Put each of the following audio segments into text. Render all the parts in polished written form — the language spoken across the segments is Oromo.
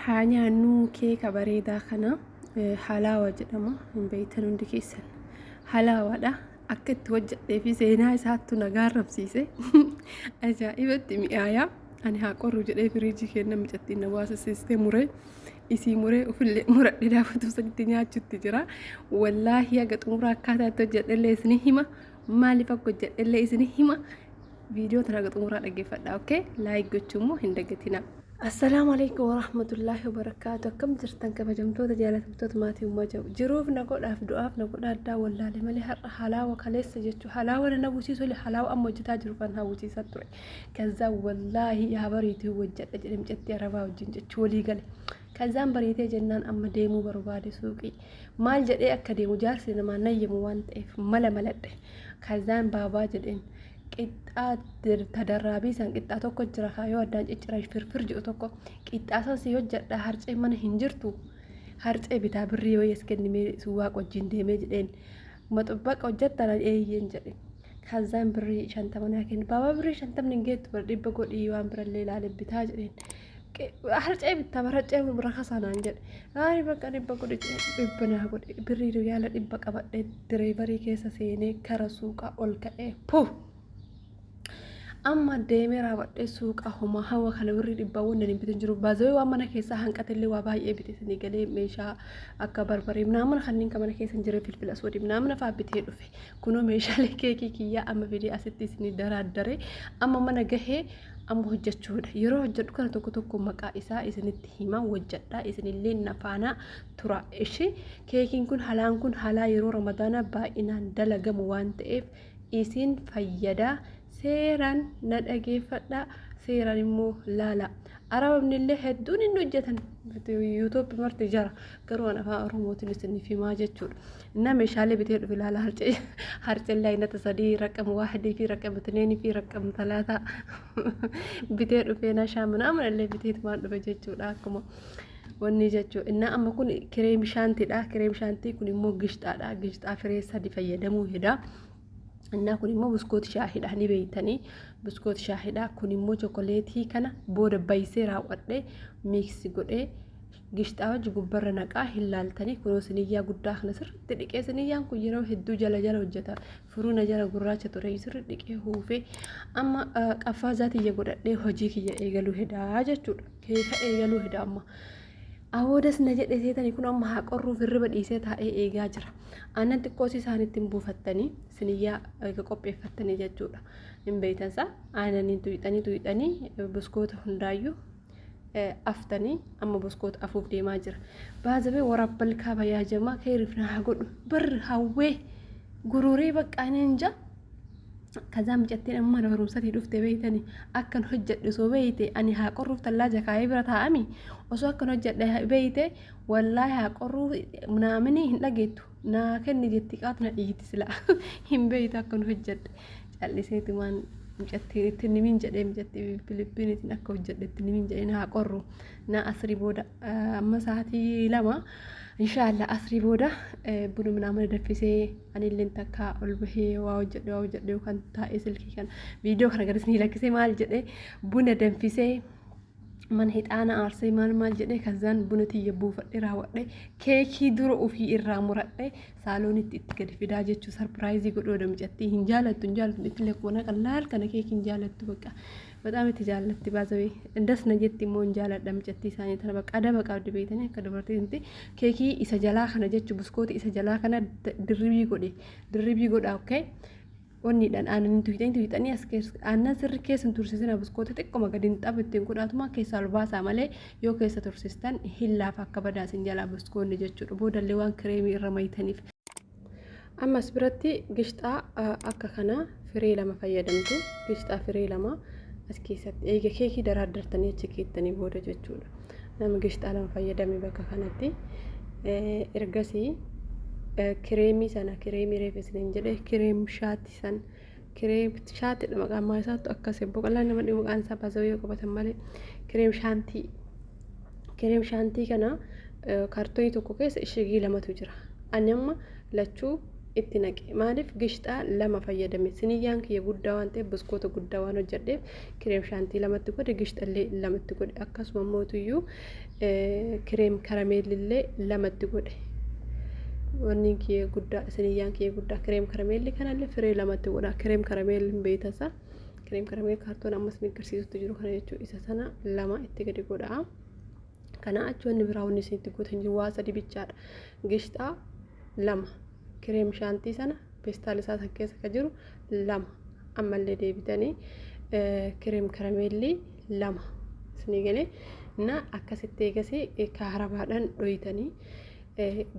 Haa nyaannuu keeka bareedaa kana halaawa jedhama hin beektan hundi keessan. Halaawaadha. Akka itti hojjedhee fi seenaa isaattu na gaarramsiise. Ajaa'ibatti mi'aayaa. Ani haa qorru jedhee firiijii kenna micattiin na baasisiistee muree isii muree ofillee muradhe daawwatu sanitti nyaachutti jira. Wallaahi haga xumuraa akkaataa itti hojjedhellee isinii hima. Maaliif akka hojjedhellee isinii hima. Viidiyoo tana haga xumuraa dhaggeeffadhaa okay? Like gochuu immoo hin dagatinaa. Assalaamu alaikum warahmatullaahi wabarakaatu. Akkam jirtan kabajamtoota jaalatamtoota maatii ummaa jedhu. Jiruuf na godhaaf du'aaf na godha addaa wallaale malee har'a halaawa kaleessa jechuu halaawa na hawwisiisu halaawa amma hojjetaa jiru kan hawwisiisaa ture. Kazaa wallaahi yaa bariituu hojjedha jedhe micattii arabaa wajjin jechuu walii gale. Kazaan bariitee jennaan amma deemuu barbaade suuqii. Maal jedhee akka deemu jaarsi namaa nayyamu waan ta'eef mala maladhe. Kazaan baabaa jedheen qixxaa tadarraabii san qixxaa tokko jira kaa yoo addaan cicciran firfir jedhu tokko qixxaa san si hojjedha harcee mana hin jirtu harcee bitaa birrii wayii as kennimee suwaaq wajjin deemee jedheen maxubbaqa hojjetta naan eeyyeen jedhe kazaan birrii 50 naa kenni baabaa birrii 50 hin geettu bara 100 godhii waan birallee ilaale bitaa jedheen harcee bittaa bara harcee rakasaa naan jedhe Ayi bakka 100 godhe 100 naa godhe birrii riyaala 100 qabadhee direevarii keessa seenee kara suuqaa ol ka'ee puh amma deemee raawwadhee suuqa homaa hawa kana birrii dhibbaa wannan hin bitin jiru baazawee waan mana keessaa hanqatellee waa baay'ee bite isinii galee meeshaa akka barbaree naamana kanneen kan mana keessa hin jirre filfila soodii naamana fa'aa bitee dhufe kunoo meeshaalee keekii kiyyaa amma fidee asitti isinii daraaddaree amma mana gahee amma hojjechuudha. Yeroo hojjedhu kana tokko tokko maqaa isaa isinitti hima hojjedha isinillee na faana tura. Ishi keekiin kun halaan kun halaa yeroo ramadaanaa baay'inaan dalagamu waan ta'eef isin fayyada. Seeraan na dhageeffadha seeraan immoo laala. Arabni illee hedduun inni hojjetan yuutuubi marti jara garuu an afaan oromootiin isiniif himaa jechuudha. Na meeshaalee bitee dhufe ilaala harcee harceen laayinata sadii raqam waahidii fi raqam itneenii fi raqam talaataa bitee dhufee na shaamana illee biteetumaan dhufe jechuudha akkuma wanni jechuudha. Innaa amma kun kireem shaantiidha. Kireem shaantii kun immoo gishxaadha. Gishxaa firee sadi fayyadamuu heda. Innaa kun immoo buskooti shaahidha ni beeytanii buskooti shaahidha. Kun immoo chokoleetii kana booda baysee raawwadhee miiksi godhee Gishxaa wajji gubbarra naqaa hin laaltanii kunoo siniyyaa guddaa kana sirriitti dhiqee siniyyaan kun yeroo hedduu jala jala hojjeta furuuna jala gurraacha ture sirri dhiqee huufee amma qaffaa tiyya godhadhee hojii kiyya eegaluu hedaa jechuudha keeka eegaluu heda amma. Awoodas na jedhe seetanii kun amma haa qorruuf hirriba dhiisee taa'ee eegaa jira. Aannan xiqqoos isaan ittiin buufattanii siniyyaa eega qopheeffattanii jechuudha. Hin beeytansa aannaniin tuyxanii tuyxanii buskoota hundaayyuu aftanii amma boskoota afuuf deemaa jira. Baazabee warabbal kaaba yaa jamaa keeriif na haa godhu barri hawwee gururee baqqaa ninja. Kazaa mucattiin amma mana barumsatii dhufte beeytani akkan hojjedhe osoo beeyte ani haa qorruuf tallaaja kaayee bira taa'ami osoo akkan hojjedhe beeyte wallaahi haa qorruuf naamini hin dhageettu naa kenni jetti qaatu na dhiiti sila hin beeytu akkan hojjedhe calliseetumaan mucattiin itti nimin jedhee mucattii Filiippiiniitiin akka hojjedhe itti nimin jedhee na haa qorru na asrii booda amma sa'aatii 2 inshaallah asrii booda buna minaa danfisee anilleen takka ol bahee waa hojjedhe waa hojjedhe yookaan taa'ee silkii kana viidiyoo kana gadi isinii lakkisee maal jedhee buna danfisee mana hixaana aarsee maal maal jedhee kazaan buna tiyya buufadhe raawwadhe keekii dura ofii irraa muradhe saaloonitti itti gadi fidaa jechuu sarpiraayizii godhuu dha mucattii hin jaalattu hin jaalattu itti lekkuma naqa laal kana keekii hin jaalattu bakka bexaam itti jaallatti baasawee das na jetti immoo hin jaaladha mucattii isaanii tana bakka adaba qabdi beeytanii akka dubartiitti keekii isa jalaa kana jechuu buskooti isa jalaa kana dirribii godhe dirribii godha okay Onniidhaan aannan tuyxanii tuyxanii as keessa aannan sirri keessa hin tursiisina buskoota xiqqoma gadi hin xabu ittiin godhaatuma keessaa ol baasaa malee yoo keessa tursiistan hin laafa akka badaa isin jalaa buskoonni jechuudha boodallee waan kireemii irra maytaniif. Ammas biratti gishxaa akka kanaa firee lama fayyadamtu gishxaa firee lama as keessatti eega keekii daraaddartanii achi keettanii booda jechuudha. Nama gishxaa lama fayyadame bakka kanatti ergasii kireemii sana kireemii reef isiniin jedhe kireem shaati san kireem shaatidha maqaan maa isaattu akkas boqollaa nama dhibu maqaan isaa baasawee yoo qabatan malee kireem shaantii kireem shaantii kana kaartoonii tokko keessa ishigii lamatu jira ani amma lachuu itti naqe. Maaliif gishxaa 2 fayyadame? Siniyyaan kiyya guddaa waan ta'eef, buskoota guddaa waan hojjedheef, cream chantilly 2tti godhe, gishxallee 2tti godhe. Akkasuma mootuyyuu cream caramelillee 2tti godhe. Wanni kiyya guddaa, siniyyaan kiyya guddaa, cream caramelli kanallee firee 2tti godha. Cream caramelli beeytasa. Cream caramel kaartoon ammas ni agarsiisutti jiru kana jechuudha. Isa sana 2 itti gadi godha. Kana achi wanni biraa wanni isin itti gootan jiru waa sadi bichaadha. Gishxaa 2, cream chantilly sana peestaal isaa san keessa ka jiru 2, ammallee deebitanii cream caramelli 2 isinii galee na akkasitti eegasii kaarabaadhaan dhoyitanii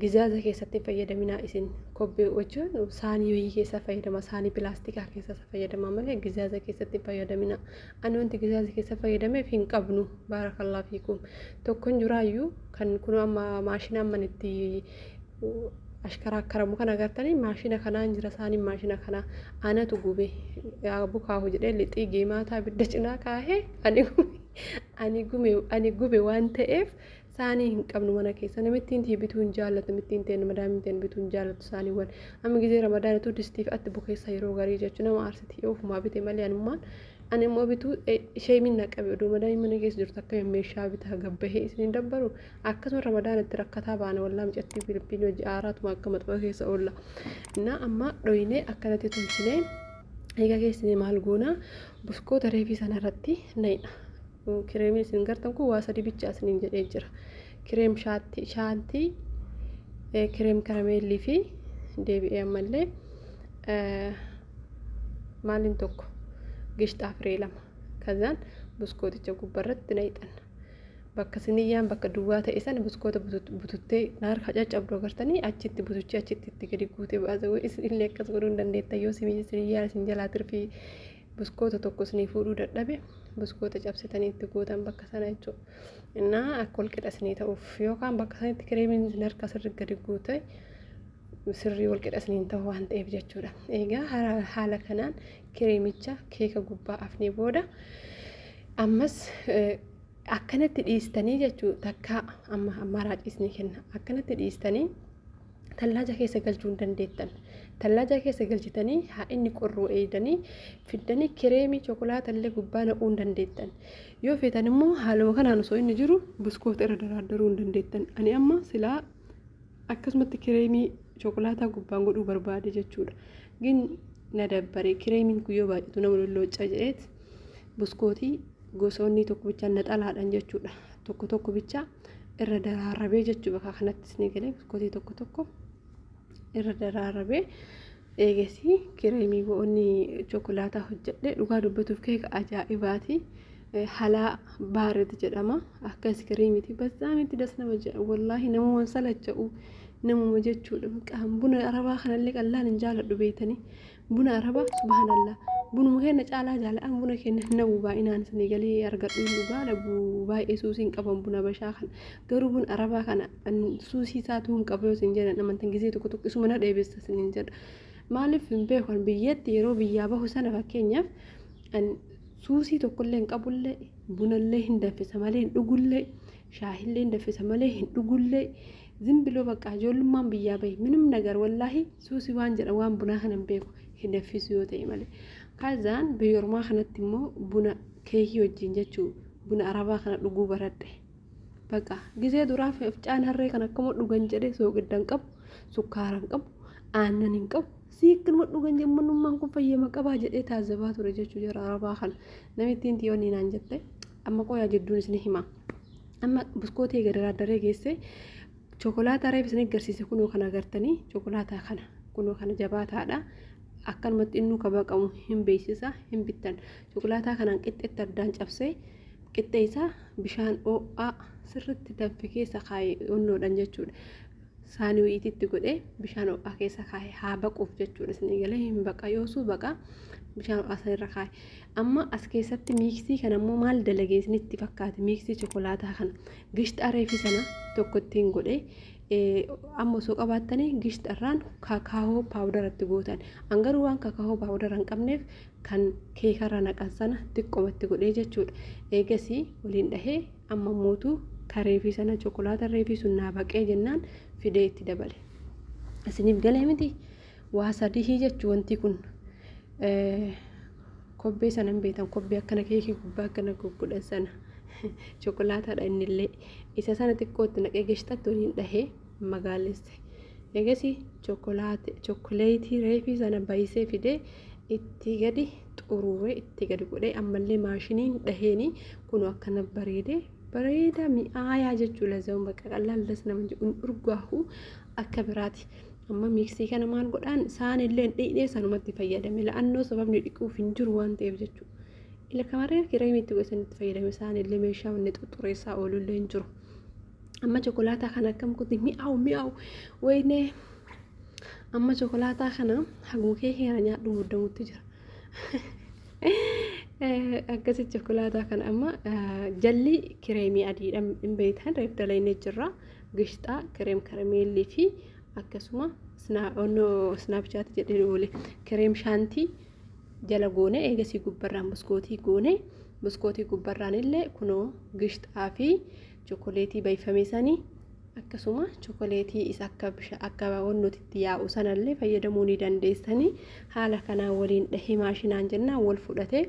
gizaaza keessatti fayyadaminaa. Isin kobbee jechuun saanii wayii keessa fayyadama, saanii pilaastikaa keessa fayyadama malee gizaaza keessatti fayyadaminaa. Ani wanti gizaaza keessa fayyadameef hin qabnu, baarakallaa fiikum, tokkon jiraayyuu kan kun amma maashina amman itti ashkaraakaramu kan agartanii maashina kanaan jira. Saaniin maashina kanaa anatu gube bukaahu jedhee lixii geemaataa abidda cinaa kaahee ani gube waan ta'eef saanii hin qabnu mana keessa. Namittiin tiyya bituu hin jaallatu, namittiin ta'e, madaamiin ta'e bituu hin jaallatu saaniiwwan. Amma gizee Ramadaanitu distiif atti bukeessa yeroo garii jechuun nama aarsiti. Ofumaa bite malee anummaan ani immoo bituu sheemiin na qabe. Oduu madaamiin mana keessa jirtu akka meeshaa bitaa gabbahee isin hin dabbaru. Akkasuma Ramadaanitti rakkataa baana wallaa, micattii Filipiin hojii aaraatuma akka maxxanfa keessa oolla. Na amma dhoyinee akkanatti tolchinee egaa keessinee maal goona? Buskoota reefii sana irratti nayina. Kireemiin isin gartan kun waa sadi bichaa isiniin jedhee jira. Cream chantilly, cream caramelli fi deebi'ee ammallee maaliin tokko gishxaa firee 2. Kazaan buskooticha gubbarratti nayixan. Bakka siniyyaan bakka duwwaa ta'e sana buskoota bututtee harka caccabduu agartanii achitti butuchee achitti itti gadi guutee baasa. Isinillee akkas godhuu hin dandeettan yoo siniyyaan isin jalaa tirfii buskoota tokko isinii fuudhuu dadhabe, buskoota cabsitanii itti gootan bakka sana jechuudha. Innaa akka wal qixa isinii ta'uuf yookaan bakka sanatti kireemiin isin harka sirri gadi guute sirrii wal qixa isiniin ta'u waan ta'eef jechuudha. Egaa haala kanaan kireemicha keeka gubbaa afnee booda ammas akkanatti dhiistanii jechuu takkaa amma ammaaraacii isinii kenna. Akkanatti dhiistanii tallaaja keessa galchuu hin dandeettan. Tallaaja keessa galchitanii haa inni qorruu eegdanii fiddanii kireemii chokolaata illee gubbaa naquu hin dandeettan. Yoo feetan immoo haaluma kanaan osoo inni jiru buskoota irra daraaddaruu hin dandeettan. Ani amma silaa akkasumatti kireemii chokolaataa gubbaan godhuu barbaade jechuudha. Gin na dabbare, kireemiin kun yoo baay'atu nama lollooca jedheet buskootii gosoonni tokko bichaa naxalaadhaan jechuudha. Tokko tokko bichaa irra daraarabee jechuu bakka kanattis ni galee buskootii tokko tokko irra daraarabee eegasii kireemii bo'oonni chokolaataa hojjedhe. Dhugaa dubbatuuf keeka ajaa'ibaati. Halaa baared jedhama. Akka iskiriimiiti. Bazaamitti das nama jedha. Wallaahi namuma salacha'u namuma jechuudha. Buna Arabaa kanallee qallaan hin jaaladhu beeytanii. Buna Arabaa, subhaanallah. Bunuma keenya caalaa jaaladhaan buna keenya namu baay'inaan isinii galee argadhu dhugaa dhabu, baay'ee suusii hin qaban buna bashaa kana. Garuu buna Arabaa kana suusii isaatu hin qabu yoo isin jedhan amantan, gizee tokko tokko isuma na dheebessa isiniin jedha. Maaliif hin beeku, biyyatti yeroo biyyaa bahu sana fakkeenyaaf suusii tokkollee hin qabullee, bunallee hin danfisa malee hin dhugullee, shaahillee hin danfisa malee hin dhugullee, zimbiloo bakka ijoollummaan biyyaa bahe minum nagar wallaahi suusii waan jedha waan bunaa kana hin beeku, hin danfisu yoo ta'e malee. Kazaan biyya ormaa kanatti immoo buna keekii wajjin jechuu buna Arabaa kana dhuguu baradhe. Bakka gizee duraa fincaa'aan harree kan akkama dhugan jedhee, soogidda hin qabu, sukkaara hin qabu, aannan hin qabu. Siikkinuma dhugan jedhe, manummaan kun fayyama qabaa jedhee taazabaa ture jechuu jara Arabaa kana. Namittiin tiyoonni naan jette amma qoyaa jidduun isin hima. Amma buskootii eega daraaddaree geesse, chokolaataa reef isin agarsiise kunoo kana agartanii, chokolaataa kana kunoo kana jabaataadha. Akkanumatti innuu ka baqamu hin beeksisa hin bittan. Chokolaataa kanaan qixxeetti addaan cabsee qixxee isaa bishaan ho'aa sirritti danfe keessa kaa'e onnoodhaan jechuudha. Saanii wayiititti godhee bishaan ho'aa keessa kaa'e haa baquuf jechuudha. Isin galee hin baqa, yoosuu baqa, bishaan ho'aa sanirra kaa'e. Amma as keessatti mixii kana immoo maal dalagee isinitti fakkaate? Mixii chokolaataa kana gishxaa reefi sana tokko ittiin godhee, amma osoo qabaattanii gishxarraan cacao powderatti gootan. An garuu waan cacao powdera hin qabneef kan keekarra naqan sana xiqqoomatti godhee jechuudha. Eegasii waliin dhahee amma mootuu kareefii sana chokolaata reefii sun naa baqee jennaan fidee itti dabale. Isiniif galee miti? Waa sadihii jechuu wanti kun kobbee sana hin beektan, kobbee akkana keekii gubbaa akkana goggodhan sana, chokolaataadha innillee. Isa sana xiqqootti naqee gishxatti waliin dhahee magaalesse. Egasii chokkoleetii reefii sana bayisee fidee itti gadi xuruuree itti gadi godhee ammallee maashiniin dhaheeni kun akkana bareedee bareeda mi'aayaa jechuu lazaun bakka qallaan las nama jedhu hin urgaahu akka biraati. Amma miiksii kana maal godhaan saanillee hin dhiqnee sanumatti fayyadame la'annoo sababni dhiquuf hin jiru waan ta'eef jechuudha. Ila kamaree kireemii itti godhanii fayyadame saanillee meeshaa wanni xuxureessaa oolullee hin jiru. Amma chokolaataa kana akkam kuti mi'aawu mi'aawu wayinee, amma chokolaataa kana haguugee heera nyaadhu muddamutti jira. Akkasi chokolaataa kana amma jalli kireemii adiidha hin beektan, reef dalaynee jirra. Gishxaa, kireem karameellii fi akkasuma Snapchat jedhee oole, kireem shaantii jala goone. Eegasii gubbarraan buskootii goone. Buskootii gubbarraan illee kunoo gishxaa fi chokoleetii bayfame sanii, akkasuma chokoleetii isa akka bisha akka wannootitti yaa'u sanallee fayyadamuu ni dandeessanii. Haala kanaan waliin dhahee maashinaan jennaan wal fudhatee,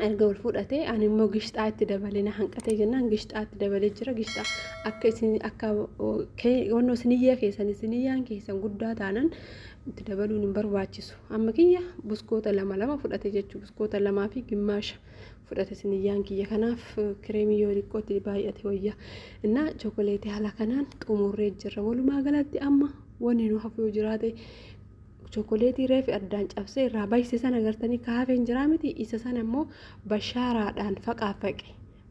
erga wal fudhatee ani immoo gishxaa itti dabalee na hanqatee jennaan gishxaa itti dabalee jira. Gishxaa akka isin akka wannoo isiniyyaa keessan, isiniyyaan keessan guddaa taanan itti dabaluun hin barbaachisu. Amma kiyya buskoota lama lama fudhate jechuu, buskoota lamaa fi gimmaasha fudhate isiniyyaan kiyya. Kanaaf kireemii yoo xiqqootti baay'ate wayya. Innaa chokoleetii haala kanaan xumurree jirra. Walumaa galatti amma wanni nu hafu yoo jiraate chokoleetii reefi addaan cabsee irraa bayse sana gartanii kaafeen jiraa miti, isa sana immoo bashaaraadhaan faqaafaqe,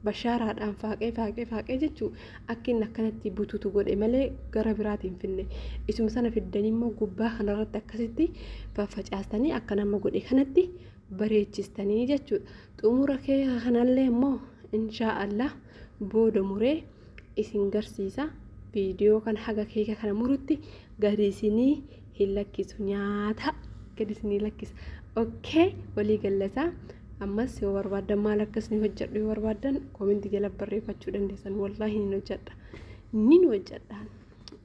bashaaraadhaan faaqee faaqee faaqee jechuu akka inni akkanatti bututu godhe malee gara biraatiin finne. Isuma sana fiddanii immoo gubbaa kanarratti akkasitti faffacaastanii akka nama godhe kanatti bareechistanii jechuudha. Xumura kee kanallee immoo inshaa Allah booda muree isin garsiisa. Viidiyoo kana haga keeka kana murutti gadi isinii hin lakkisu, nyaata gadi isinii lakkisa. Okay, walii gallasaa. Ammas yoo barbaaddan, maal akkas ni hojjedhu yoo barbaaddan, koomentii jala barreeffachuu dandeessan. Wallaahi ni hojjedha. Ni hojjedha.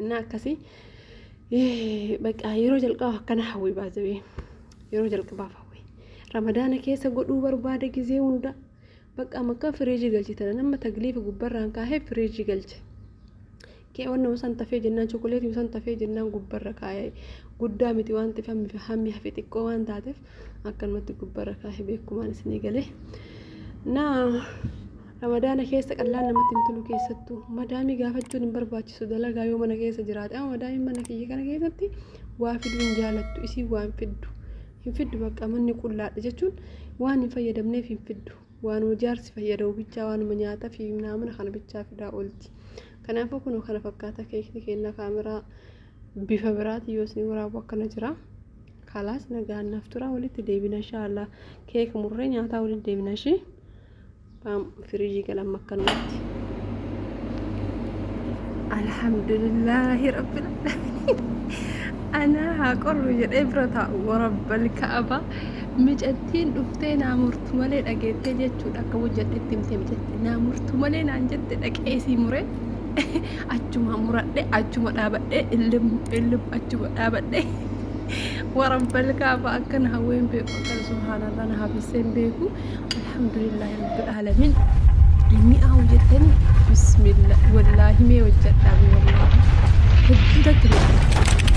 Inni akkasii bakka yeroo jalqabaaf akkana hawwii baasee, yeroo jalqabaaf hawwii Ramadaana keessa godhuu barbaada gizee hunda. Bakka makka firiijii galchitan nama tagliifa gubbarraan kaahee firiijii galche. Kee wannan san tafee jennaan, chokoleetii san tafee jennaan gubbarra kaayee, guddaa miti waan ta'eef, hammi hafe xiqqoo waan taateef akkanumatti gubbarra kaahee beekumaan isinii galee. Naa Ramadaana keessa qallaan namatti hin tolu, keessattuu madaamii gaafachuun hin barbaachisu dalagaa yoo mana keessa jiraate. Amma madaamiin mana kiyya kana keessatti waa fiduu hin jaalattu, isii waa hin fiddu. Hin fiddu, bakka manni qullaadha jechuun waan hin fayyadamneef hin fiddu. Waanuma jaarsi fayyadamu bichaa, waanuma nyaata fi naamna kana bichaa fidaa oolti. Kanaafuu kun kana fakkaata keekni keenya. Kaameraa bifa biraati yoo isin waraabu akkana jira. Kalaas, nagaan naaf tura, walitti deebina inshaallah. Keeka murree nyaataa walitti deebina ishee. Firiijii galan akkanumatti. Alhamdulillahi rabbil alamin. Anaa haa qorru jedhee bira taa'u, warabbal ka'aba, micattiin dhuftee naa murtu malee dhageettee jechuudha. Akka hojjedhetti himte micatti, naa murtu malee naan jette. Dhaqee isii muree achuma muradhe, achuma dhaabadhe, illim illim achuma dhaabadhe. Warabbal ka'aba, akkana hawween beeku, akkana subhaanallah na hafisee hin beeku. Alhamdulillahi rabbil alamin. Mi'aawu jettanii, bismillah, wallaahi mee hojjedhaa, wallaahi hedduu takka mi'aawu.